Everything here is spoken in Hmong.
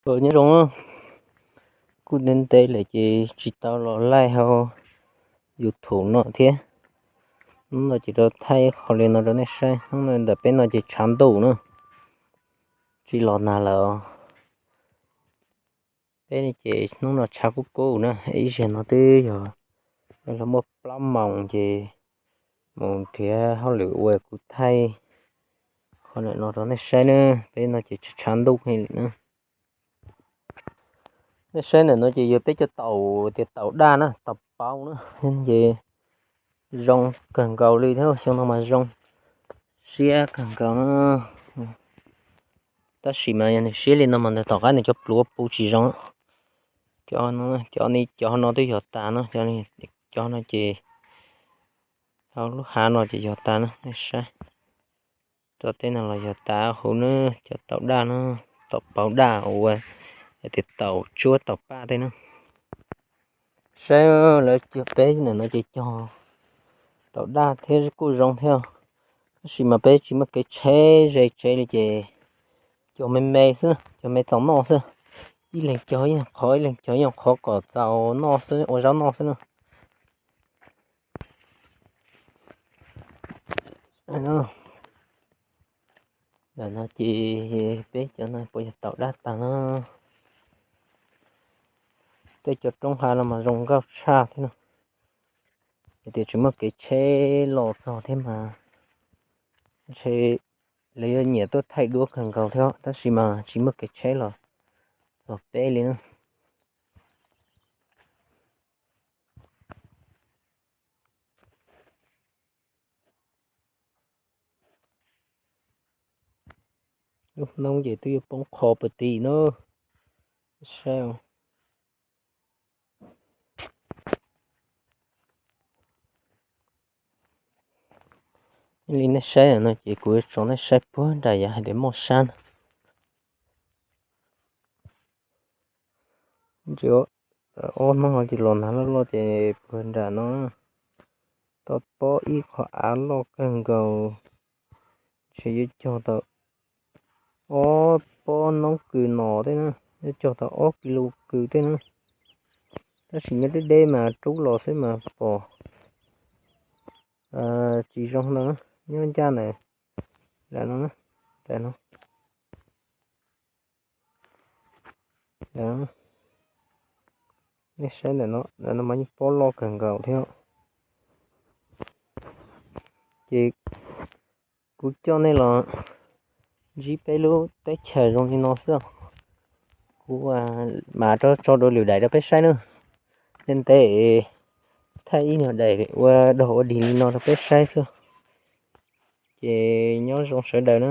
Nyob zoo, kuj ntev ntev lawm ces tsis tau los live hauv YouTube no thiab. Hnub no ces rov thaij qhov li no rau nej saib. Hnub no ntawm peb no ces tshav ntuj na, tsis los nag lawm. Peb ces hnub no tshav kub kub na, ib zaug no twb yog los muaj plaub moos ces mus nrhiav hauj lwm ua kuv thaij qhov no rau nej saib na. Peb no ces tshav ntuj heev li na. Nej saib ntawm no ces yog peb cov taum, tias taum daj na, taum paub na, ces zoo kawg nkaus li thiab. Xyoo no mas zoo siab kawg nkaus na. Tab sis mas yog nws siab li no mas ntawm tom qab nws cov pluav puv tsis zoo. Cov no, cov ni, cov no twb yog tas na, cov no ces hauv lub hav no ces yog tas na, nej saib. Txoj teb no los yog tas huv na, cov taum daj na, taum paub daj uas hais tias taum tsuab taum paj tej na. Saib lawv cog peb ntawm no ces cog taum daj thiab kuj zoo thiab, tab sis mas peb tsis muaj kev tsheb ze tsev li ces cog me me xwb, cog me txaus noj xwb. Ib leeg cog ib qhov, ib leeg cog ib qhov kom txaus noj xwb, ua zaub noj xwb na. Ntawm no ces peb cov no puas yog taum daj tag na. Tej cov roob hav no mas zoo nkauj tshaj thiab na. Hais tias tsis muaj kev tsheb los txog thiab mas ntshe lawv yuav nyiam tuaj thaij duab kawg nkaus thiab, tab sis mas tsis muaj kev tsheb los txog peb li na. Lub hnub ces twb yuav poob qho puag tim no, saib. Li nej saib no ces kuv tso nej saib puag nram yav hais tias Moj Sab na. Ntsia, ob hnub no ces los nag loj loj ces puag nram no tau pob ib qho av loj kawg nkaus, ntshe yuav cog tau ob pob noob kws no tej na, yuav cog tau ob kis lus kws tej na. Tab sis nyob deb deb mas rub los xwb mas pom tsis zoo ntau, nyob ncaj ntawm no, ntawm no. Nej saib ntawm no, ntawm no mas yeej pob loj kawg nkaus thiab. Ces kuv coj nej los ntsib peb lub teb chaws zoo li no xwb. Kuv mam rov tso dua lwm daim rau peb saib na. Ntev ntev thaij ib nyuag daim ua dog ua dig li no rau peb saib xwb. Ces nyob zoo sawv daws na.